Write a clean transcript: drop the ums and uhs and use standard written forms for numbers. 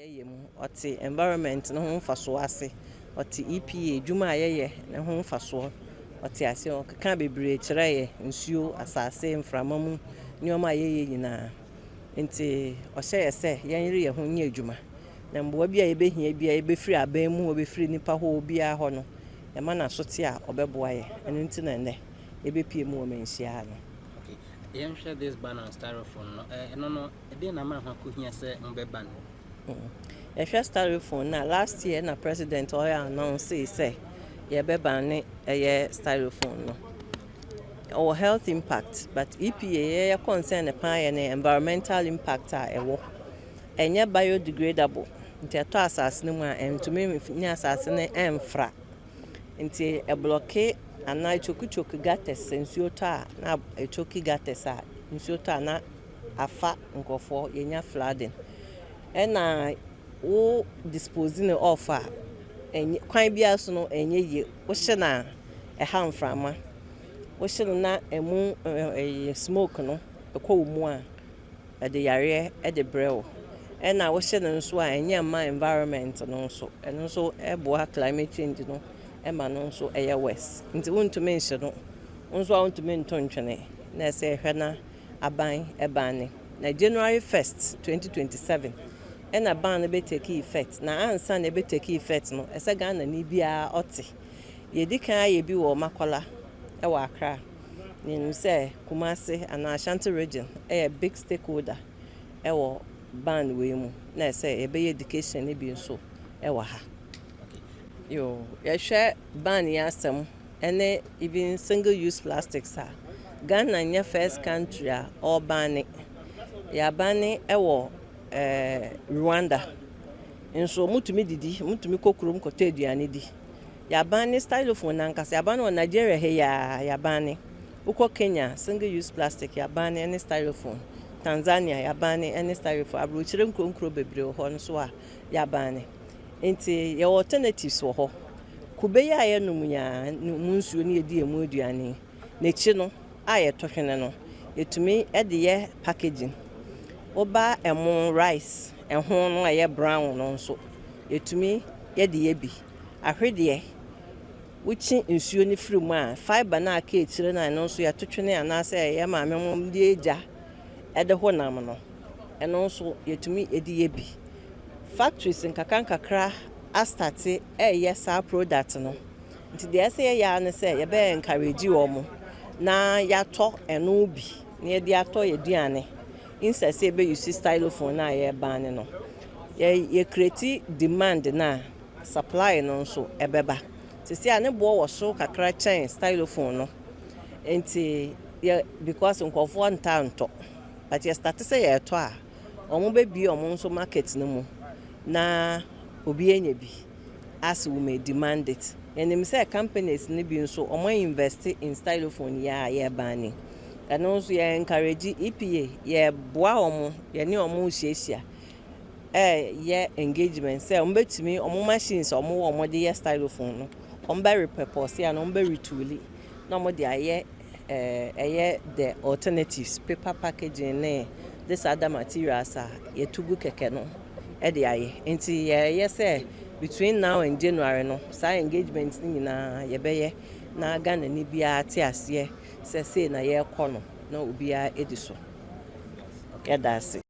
Yɛyɛ mu, ɔte environment no ho mfasoɔ ase, ɔte EPA adwuma a yɛyɛ ne ho mfasoɔ ɔte ase. Ɔkeka bebree kyerɛ yɛ nsuo, asase, mframa mu nneɛma a yɛyɛ nyinaa. Nti ɔhyɛ yɛ sɛ yɛnyere yɛn ho nyɛ adwuma, na mboa bi a yɛbɛhia bi a yɛbɛfiri aban mu, wɔbɛfiri nipa hɔ, obiara hɔ no, yɛma n'aso te a, ɔbɛboa yɛ. Ɛno nti na nnɛ yɛbɛpie mu wɔ Manhyia ha no. Okay. Yɛnhwɛ this ban on styrofoam no, ɛno no, ɛdeɛn na ama ho akɔhia sɛ mobɛban? Yɛhwɛ styrofoam na last year na President ɔyɛ announce sɛ yɛbɛban ne ɛyɛ styrofoam no. Ɔwɔ health impact, but EPA yɛyɛ concern paa yɛ ne environmental impact a ɛwɔ. Ɛnyɛ biodegradable, nti ɛtɔ asase no mu a, ɛntumi nye asase no ɛmfra, nti ɛblock anaa ɛchokechoke gutters. Nsuo tɔ a, na ɛchoke gutters a, nsuo tɔ a, na afa nkurɔfoɔ, yɛnya flooding. Ɛna wo dispose ne off a, ɛnyɛ kwan biara so no, ɛnyɛ yie. Wohyɛ no a, ɛha mframa. Wohyɛ no na ɛmu ɛyɛ smoke no ɛkɔ wo mu a, ɛde yareɛ ɛde brɛ wo. Ɛna wohyɛ no nso a, ɛnyɛ mma environment no nso, ɛno nso ɛboa climate change no, ɛma no nso ɛyɛ worse. Nti wontumi nhyɛ no nso a, wontumi nto ntwene, na ɛsɛ ɛhwɛ na aban ɛban ne na January 1st 2027 ɛna ban no bɛtake effect. Na ansa na ɛbɛtake effect no, ɛsɛ Ghana ni biara ɔte. Yɛdi kan ayɛ bi wɔ Makola ɛwɔ Accra. Yɛnim sɛ Kumase anaa Ashanti Region ɛyɛ big stakeholder ɛwɔ ban wei mu, na ɛsɛ yɛbɛyɛ education no bi nso ɛwɔ ha. Yo, yɛhwɛ ban yi asɛm ɛne even single use plastics a, Ghana nyɛ first country a ɔreban. Yɛaban ɛwɔ Rwanda nso, mutumi didi, mutumi kɔ kurom kɔtɔ aduane di. Yɛaban ne styrofoam nankasa, yɛaban wɔ Nigeria ha yaa. Yɛaban ne wokɔ Kenya, single use plastic yɛaban ne styrofoam. Tanzania yɛaban ne styrofoam. Aburokyire nkuronkuro bebree wɔ hɔ nso a yɛaban ne. Nti yɛwɔ alternatives wɔ hɔ. Kube yi a yɛnom nyaa mu nsuo ne yɛdi emu aduane n'akyi no a, yɛtɔ hwene no, yɛtumi de yɛ packaging. Woba ɛmo, rice ɛho no a ɛyɛ brown no nso, yɛtumi yɛde yɛ bi. Ahwedeɛ, wokyi nsuo no firi mu a, fibre no a aka akyire no a, ɛno nso yɛto twene anaasɛ ɛyɛ maame mo de agya ɛde ho nam no, ɛno nso yɛtumi yɛde yɛ bi. Factories nkakra nkakra astart ɛɛyɛ saa product no. Nti deɛ ɛsɛ yɛyɛ ara ne sɛ yɛbɛyɛ encourage wɔn na yɛatɔ ɛno bi na yɛde atɔ yɛ aduane instead sɛ yɛbɛuse styrofoam no a yɛreban no. Yɛ create demand na supply no nso ɛbɛba. Sisi a ne boɔ wɔ so kakra kyɛn styrofoam no, nti yɛ because nkurɔfoɔ ntaa ntɔ, but yɛ start sɛ yɛretɔ a, wɔn bɛbie wɔn nso market no mu na obi anya bi as we may demand it. Yɛnim sɛ companies no bi nso wɔn invest in styrofoam yi a yɛreban ni. Ɛno nso yɛ encourage EPA, yɛboa wɔn, yɛne wɔn hyiahyia, ɛyɛ engagement sɛ wɔn bɛtumi wɔn machines a wɔn wɔ wɔn de yɛ styrofoam no, wɔn bɛ repurpose a na wɔn bɛ retool na wɔn de ayɛ ɛyɛ the alternatives, paper packaging ne this other materials a yɛtu gu kɛkɛ no ɛde ayɛ. Nti yɛyɛ sɛ between now and January no, saa engagement no nyinaa yɛbɛyɛ na Ghana ni biara te aseɛ sɛ sei na yɛrekɔ no, na obiara edi so. Yɛda ase.